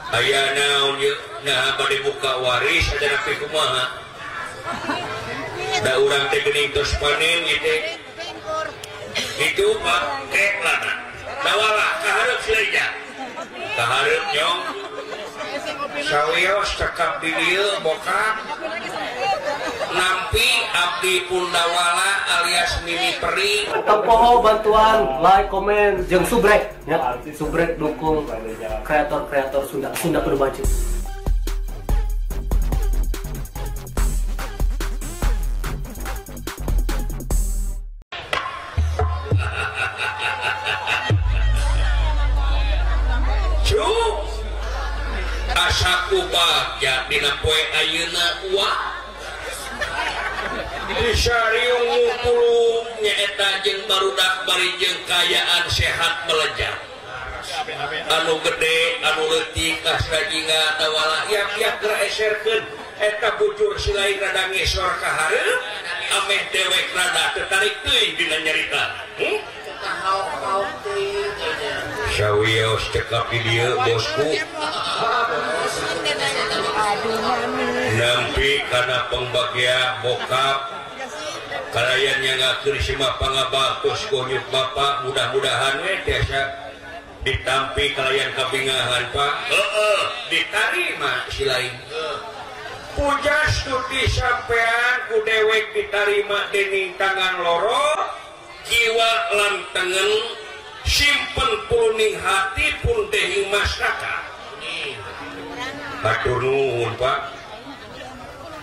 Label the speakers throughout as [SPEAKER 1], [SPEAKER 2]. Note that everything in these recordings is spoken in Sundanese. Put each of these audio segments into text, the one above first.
[SPEAKER 1] Aya naon ieu nah bade buka waris ada napi kumaha da urang teh geuning tos panen ieu itu Pak lana dawala ka hareup silaja ka hareup nyong sawios cekap di dieu bokap nampi abdi Pundawala alias Mimi Peri.
[SPEAKER 2] Tempoho bantuan like, komen, jeung subrek ya. Subrek dukung kreator-kreator Sunda, Sunda kudu maju.
[SPEAKER 1] Cuk asaku bagja dina poe ayeuna uah Disariung ngupulung nyaeta jeung barudak bari jeung kayaan sehat melejar anu gede anu leutik kasrajinga tawala yak-yak geura eserkeun eta bujur silain rada ngesor ka hareup ameh dewek rada tetarik teuing dina nyarita. Sawios cekap di dieu bosku nampi kana pengbagia bokap kalayan yang ngatur sima pangabaktos gonyuk bapak mudah-mudahan we tiasa ditampi kalayan kabingahan Pak. Heeh, ditarima si lain. Puja stuti sampean ku dewek ditarima dening tangan loro jiwa lan tengen simpen puluning hati pun dehi masyarakat. Hatur nuhun Pak.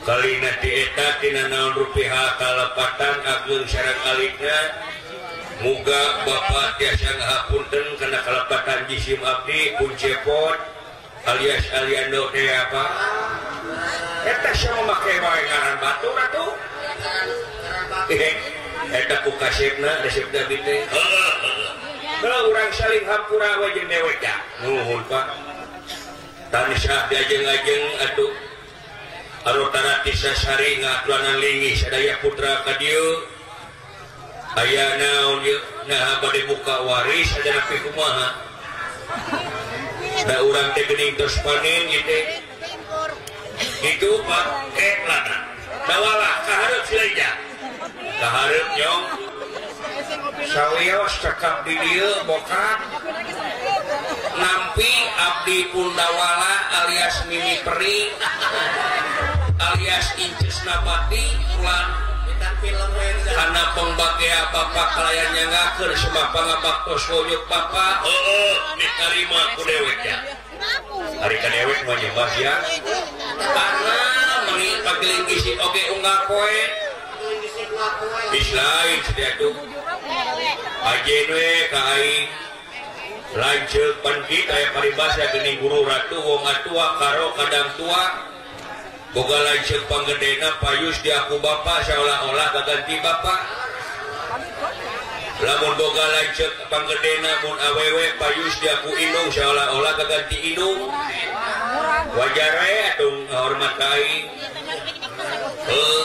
[SPEAKER 1] Kalina ti eta tina naon rupiah kalepatan ageung sareng alikna muga bapak tiasa ngahapunten kana kalepatan jisim abdi pun cepot alias aliando teh apa eta sama make wae ngaran batur atuh eta ku kasepna resepna abdi teh heuh urang saling hampura we jeung dewek da nuhun Pak tanisah diajeng-ajeng atuh anu tanati sasari ngatuanan linggih sadaya putra ka dieu aya naon ieu nah bade buka waris ada napi kumaha da urang teh geuning tos panen ieu teh itu Pak lana dawala ka hareup silaja ka hareup nyong sawios cekap di dieu bokap nampi abdi Pundawala alias Mimi Peri alias Inces Nabati lan kana pengbagia bapak kalayan nyangakeun semah pangabaktos gonyuk bapak heueuh ditarima ku dewek ya ari ka dewek mah nyembah ya karena meuni pageling isi oge unggal poe Islain sedia tuh ajen we ka aing lanceuk pan kita aya paribasa geuning guru ratu wong atua karo kadang tua boga lanceuk panggedena payus diaku bapa seolah-olah gaganti bapa lamun boga lanceuk panggedena mun awewe payus diaku indung seolah-olah gaganti indung wajar we atuh ngahormat ka aing heuh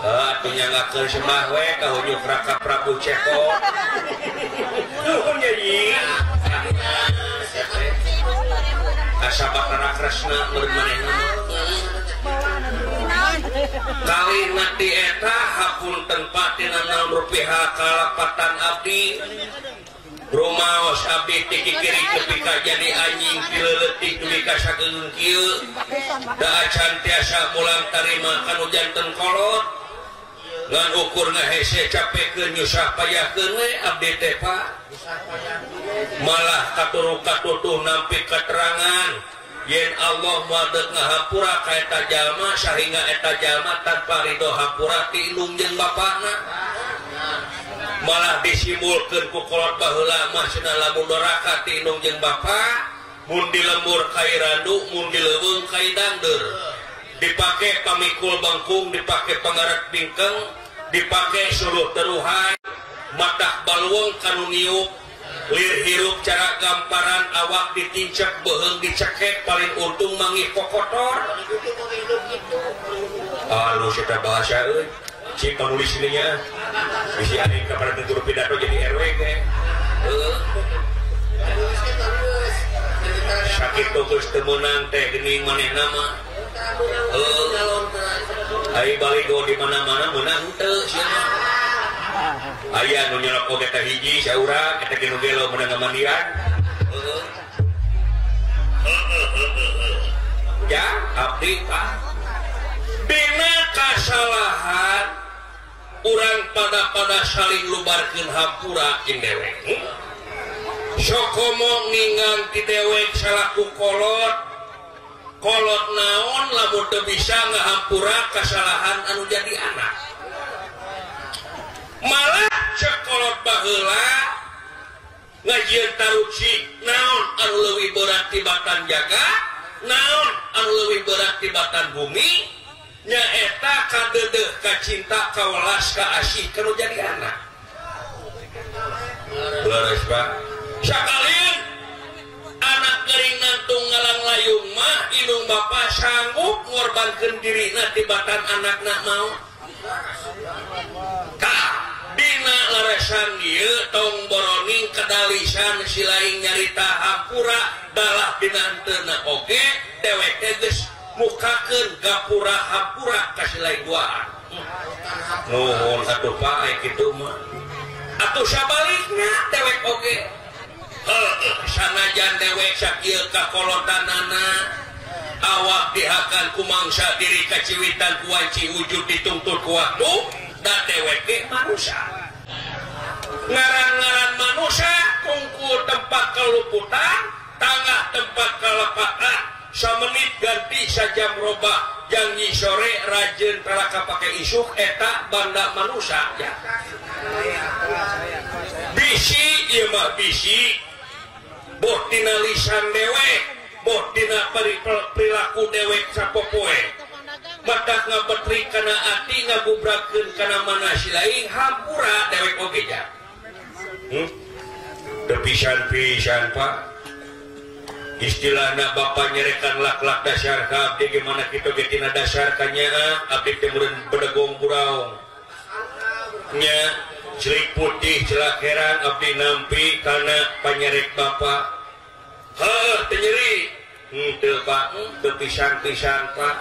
[SPEAKER 1] atuh nyangakeun sembah we ka hunyuk Raka Prabu Ceko nuhun nyanyi asa Batara Kresna meureun manehna kali mati eta hapunten patina naon rupiah kalapatan abdi rumaos abdi ti kikiri tepi ka jadi anjing tileuletik dugi ka sakeung kieu da acan tiasa mulang tarima kanu janten kolot ngan ukur ngahese capekeun nyusah payahkeun we abdi teh Pak malah katuru katutuh nampi keterangan yen Allah moal deuk ngahampura ka eta jalma sahingga eta jalma tanpa ridho hampura ti indung jeung bapana malah disimbulkeun ku kolot baheula mah cenah lamun doraka ti indung jeung bapa mun di lembur kai randu mun di leuweung kai dangdeur dipake pamikul bangkung dipake pangarat bingkeng dipake suluh teruhan matak baluang kanu niup lir hirup cara gamparan awak ditincak beuheung dicekek paling untung mangih kokotor halus eta bahasa euy cik panulis ininya bisi aing kapan guru pidato jadi RW teh heuh sakitu geus teu meunang teh geuning manehna mah. Heuh. Ai baligo di mana-mana meunang teu sia mah. Aya nu nyelok oge teh hiji saurang eta ge nu gelo meunang ngamandian. Heuh. Ya, abdi Pak. Dina kasalahan urang pada saling lubarkeun hampura jeung dewek. Sokomo ngingang ti dewek salaku kolot. Kolot naon lamun teu bisa ngahampura kasalahan anu jadi anak. Malah cek kolot baheula ngajieun taruci naon anu leuwih berat tibatan jaga, naon anu leuwih berat tibatan bumi, nyaeta kadeudeuh kacinta kawelas ka asih kanu jadi anak. Leres Pak. Sakalin anak gering nantung ngalang layung mah indung bapa sanggup ngorbankeun dirina tibatan anakna mau. Tah dina leresan ieu tong boroning kedalisan si lain nyarita hampura dalah dina henteuna oge dewek teh geus mukakeun gapura hampura ka si lain duaan. Nuhun atuh Pak aya kitu mah. Atuh sabalikna dewek oge sanajan dewek sakieu kakolotanana awak dihakan ku mangsa diri kaciwitan ku wanci wujud dituntut ku waktu da dewek ge manusia. Ngaran-ngaran manusia kungkul tempat keluputan, tangah tempat kelepatan, samenit ganti sajam robah, janji sore rajin talaka pake isuk eta banda manusia ya. Bisi ieu mah bisi boh tina lisan dewek, boh tina perilaku dewek sapopoe. Matak ngabetri kana ati ngagubrakeun kana mana si lain hampura dewek oge ja. Teu pisan-pisan Pak. Istilahna bapa nyerekan lak-lak dasar ka abdi gimana kitu ge tina dasar ka nyaa abdi teh meureun bedegong buraung. Nya celik putih celak herang abdi nampi kana panyerek bapa. Heuh teu nyeri. Henteu Pak, teu pisan-pisan Pak.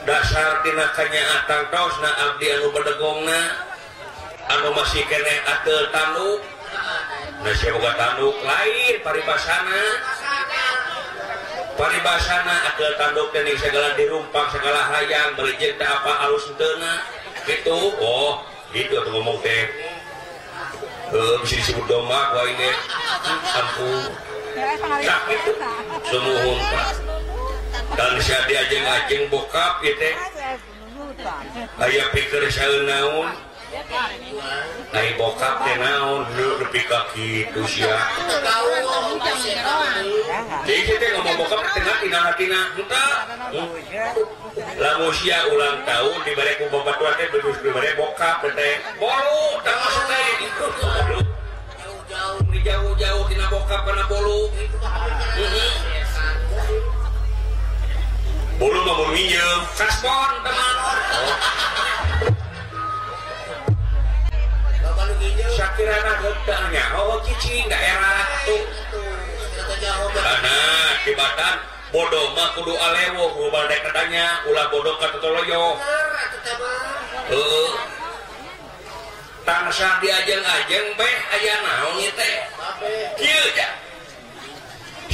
[SPEAKER 1] Dasar tina kanyaatan taosna abdi anu bedegongna anu masih keneh ateul tanduk. Nah sia boga tanduk lain paribasana. Paribasana ateul tanduk teh ning sagala dirumpak sagala hayang bari jeung teh apa alus henteuna. Gitu. Oh, gitu atuh ngomong teh. Heuh bisa disebut domba ku aing ge. Ampun. Tah kitu. Sumuhun Pak. Dan sia diajeng-ajeng bokap ieu teh. Aya pikir saeun naon? Ai bokap teh naon nepi ka kitu sia. Jadi teh ngomong bokap teh tina hatina henteu. Lamun sia ulang tahun dibere ku babatuan teh bedus dibere bokap teh. Bolu tah masuk teh. Jauh-jauh jauh-jauh tina bokap kana bolu. Bolu mah mun minjem kasbon teman. Sakirana henteu nyaho cicing daerah tuh. Karena tibatan bodoh mah kudu alewo kudu bade katanya ulah bodoh ka totoloyo. Heuh. Tangsah diajeng-ajeng beh aya naon ieu teh. Kieu ja.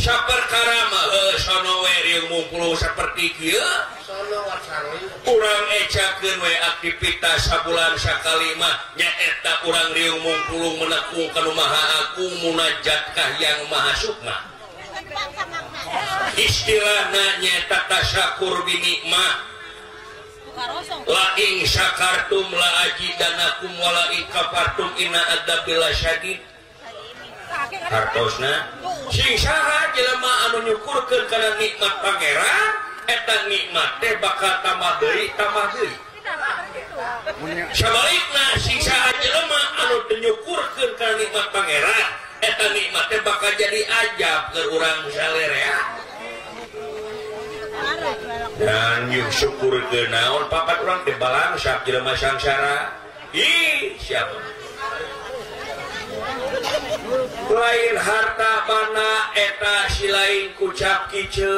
[SPEAKER 1] Saperkara mah sono we riung mungkulu saperti kieu. Urang ecakeun we aktivitas sabulan sakali mah nyaeta urang riung mungkulung menekung ka nu Maha Agung munajat ka Hyang Maha Sukma. Istilahna nyaeta tasyakur bi nikmah. La ing syakartum la ajidanakum wa la in kafartum inna adzabil lasyadid. Hartosna sing saha jelema anu nyukurkeun kana nikmat Pangeran eta nikmat teh bakal tambah deui tambah deui. Sabalikna sing saha jelema anu teu nyukurkeun kana nikmat Pangeran eta nikmat teh bakal jadi ajab keur urang salerea. Dan yuk syukur ke naon papat urang teh balangsap jelema sangsara. Ih, siapa? Lain harta bana eta si lain kucap kice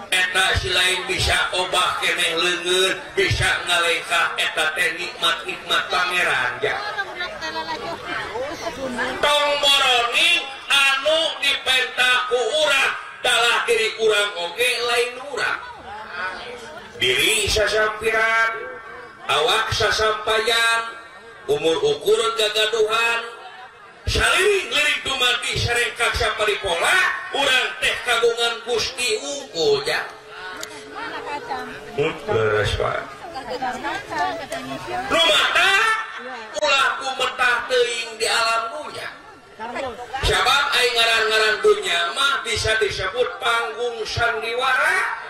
[SPEAKER 1] eta si lain bisa obah keneh leungeun bisa ngalengkah eta teh nikmat-nikmat pangeran ya. Tong boroning anu dipenta ku urang dalah diri urang oge lain urang. Diri sasampiran, awak sasampayan, umur ukur gagaduhan, saliring lirik dumadi sarengkak saparipola, urang teh kagungan Gusti unggul ya. Leres Pak. Rumata ulah kumetah teuing di alam dunya. Sabab ai ngaran-ngaran dunya mah bisa disebut panggung sandiwara.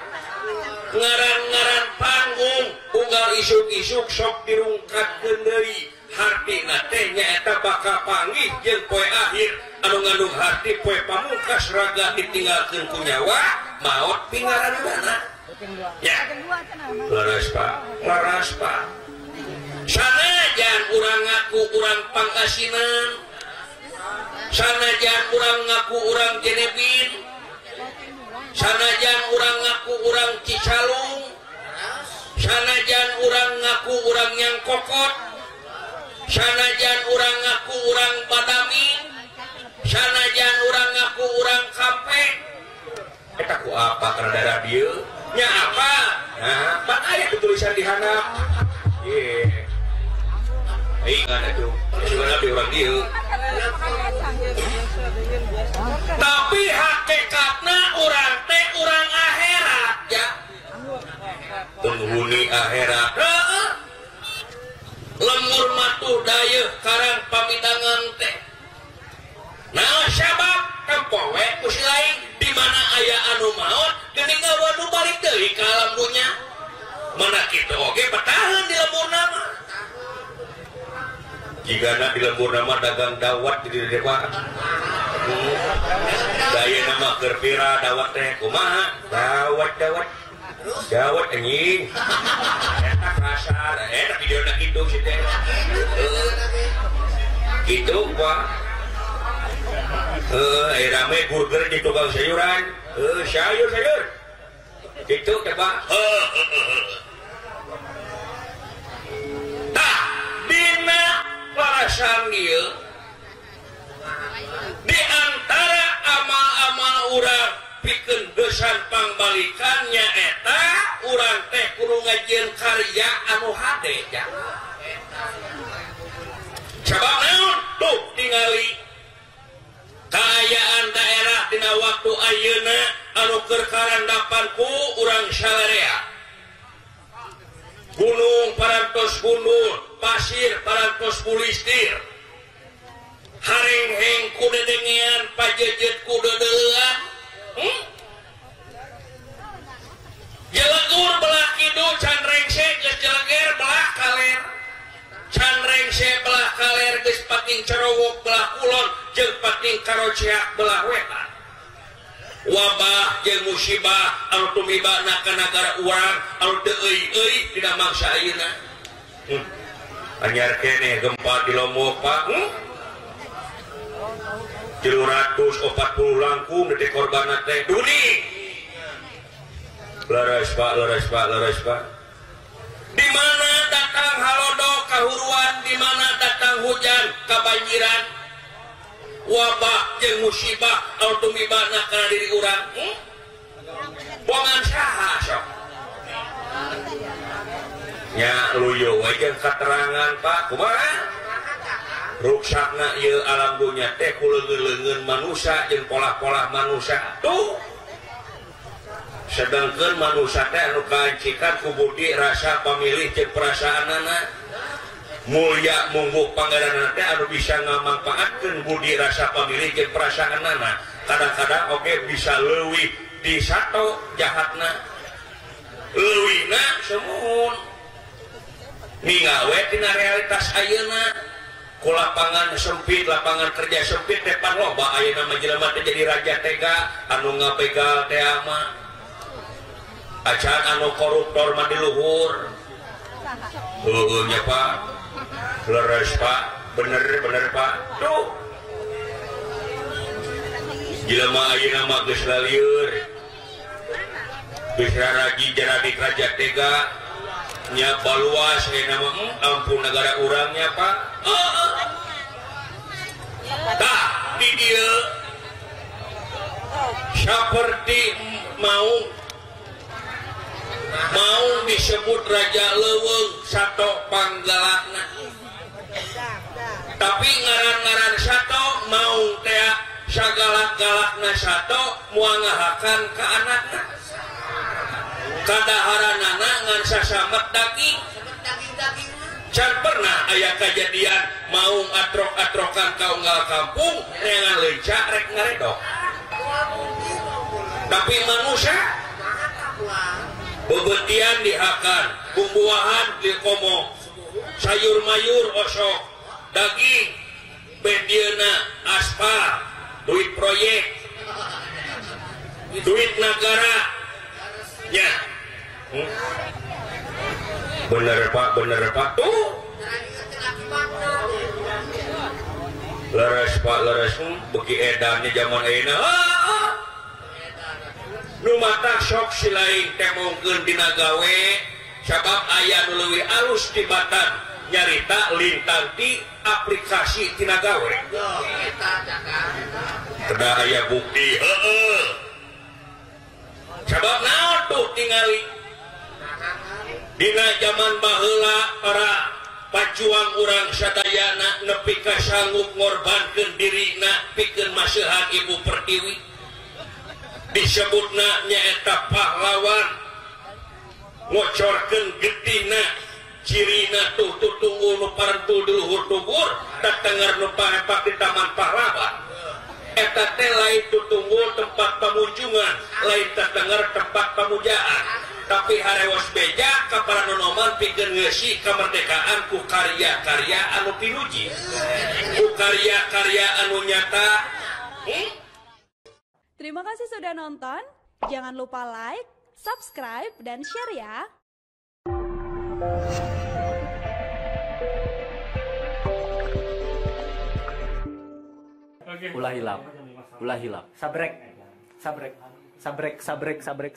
[SPEAKER 1] Ngaran-ngaran panggung unggal isuk-isuk sok dirungkatkeun deui. Hartina teh nyaeta bakal panggih jeung poe akhir anu ngandung harti poe pamungkas raga ditinggalkeun ku nyawa maot pingaranana. Ya. Leres Pak, leres Pak. Sanajan urang ngaku urang pangasinan, sanajan urang ngaku urang Jenebin, sanajan urang ngaku urang Cicalung, sanajan urang ngaku urang yang kokot, sanajan urang ngaku urang Badami, sanajan urang ngaku urang Kampe. Eta ku apa karena darah dieu? Nya apa? Nah, pan aya tulisan di handap. Ye. Ingat atuh, sebenarnya di urang dieu. Tapi hakikatna urang teh urang akhirat ya. Penghuni akhirat. Heeh. Lemur matuh dayeuh karang pamidangan teh. Nah, sabab tempo we ku si lain di mana aya anu maot geuning ngawadu balik deui ka alam dunya. Mana kitu oge betaheun di lembur nama. Jigana di lembur nama dagang dawat di dewa. Daya nama keur pira dawat teh kumaha? Dawat dawat. Dawat anjing. Eta kasar, eta videona kitu si teh. Kitu Pak. Rame burger di tukang sayuran. Sayur sayur. Kitu teh Pak. Tah dina parasan ieu di antara amal-amal urang pikeun gesan pangbalikannya eta urang teh kudu ngajieun karya anu hade ya. Sabab naon? Tuh tingali kaayaan daerah dina waktu ayeuna anu keur karandapan ku urang salarea. Gunung parantos gunung, pasir parantos bulistir. Harengheng ku dedengean, pajejet ku dedeuan. Jelegur belah kidul can rengse geus jeleger belah kaler. Can rengse belah kaler geus pating cerowok belah kulon jeung pating karoceak belah wetan. Wabah jeung musibah anu tumibana ka nagara urang anu teu euy-euy dina mangsa ayeuna. Anyar keneh gempa di Lombok Pak. 340 langkung detik korban teh duni. Leres Pak, leres Pak, leres Pak. Di mana datang halodo kahuruan, di mana datang hujan kabanjiran. Wabah jeung musibah anu tumibana kana diri urang. Bongan saha sok? Nya luyo we jeung katerangan Pak, kumaha? Ruksakna ieu alam dunya teh ku leungeun-leungeun manusia jeung polah-polah manusia. Tuh. Sedangkeun manusia teh anu kaancikan ku budi rasa pamilih jeung perasaanana. Mulia mungguh pangeranana teh anu bisa ngamangpaatkeun budi rasa pamilih jeung perasaanana. Kadang-kadang oge bisa leuwih di sato jahatna. Leuwihna sumuhun. Ningal we tina realitas ayeuna. Ku lapangan sempit, lapangan kerja sempit teh pan loba ayeuna mah jelema teh jadi raja tega anu ngabegal teh mah. Acan anu koruptor mah di luhur. Heueuh nya Pak. Leres Pak, bener bener Pak. Tuh. Jelema ayeuna mah geus lalieur. Geus raraji jaradi raja tega nya baluas ayeuna mah ampun negara urang nya Pak. Heeh. Tah di dieu saperti mau disebut raja leuweung sato panggalakna. Tapi ngaran-ngaran sato mau teh sagalak-galakna sato moal ngahakan ka anakna. Kadaharanana ngan sasamet daging. Can pernah aya kajadian maung atrok-atrokan ka unggal kampung neangan leunca rek ngaredok. Tapi manusia bebetian dihakan, bumbuahan dikomo, sayur mayur osok, daging bedieuna aspal, duit proyek, duit negara, ya. Bener Pak tuh. Leres Pak leres, beki edannya zaman ayeuna. Nu mata sok silain temongkeun dina gawe sabab aya nu leuwih alus tibatan nyarita lintang ti aplikasi tina gawe. Kedah aya bukti heueuh. Sabab naon tuh tingali dina zaman baheula para pajuang urang sadayana nepi ka sanggup ngorbankeun dirina pikeun maseuhan Ibu Pertiwi. Disebutna nyaeta pahlawan ngocorkeun getihna cirina tuh tutunggu nu parentul di luhur tugur tetenger nu pahepak di taman pahlawan. Eta teh lain tutunggu tempat pamunjungan, lain tetenger tempat pamujaan, tapi harewas beja ka para nonoman pikeun ngeusi kamerdekaan ku karya-karya anu pinuji, ku karya-karya anu nyata.
[SPEAKER 3] Terima kasih sudah nonton. Jangan lupa like, subscribe, dan share ya.
[SPEAKER 2] Ulah hilap, ulah hilap. Sabrek, sabrek, sabrek, sabrek, sabrek.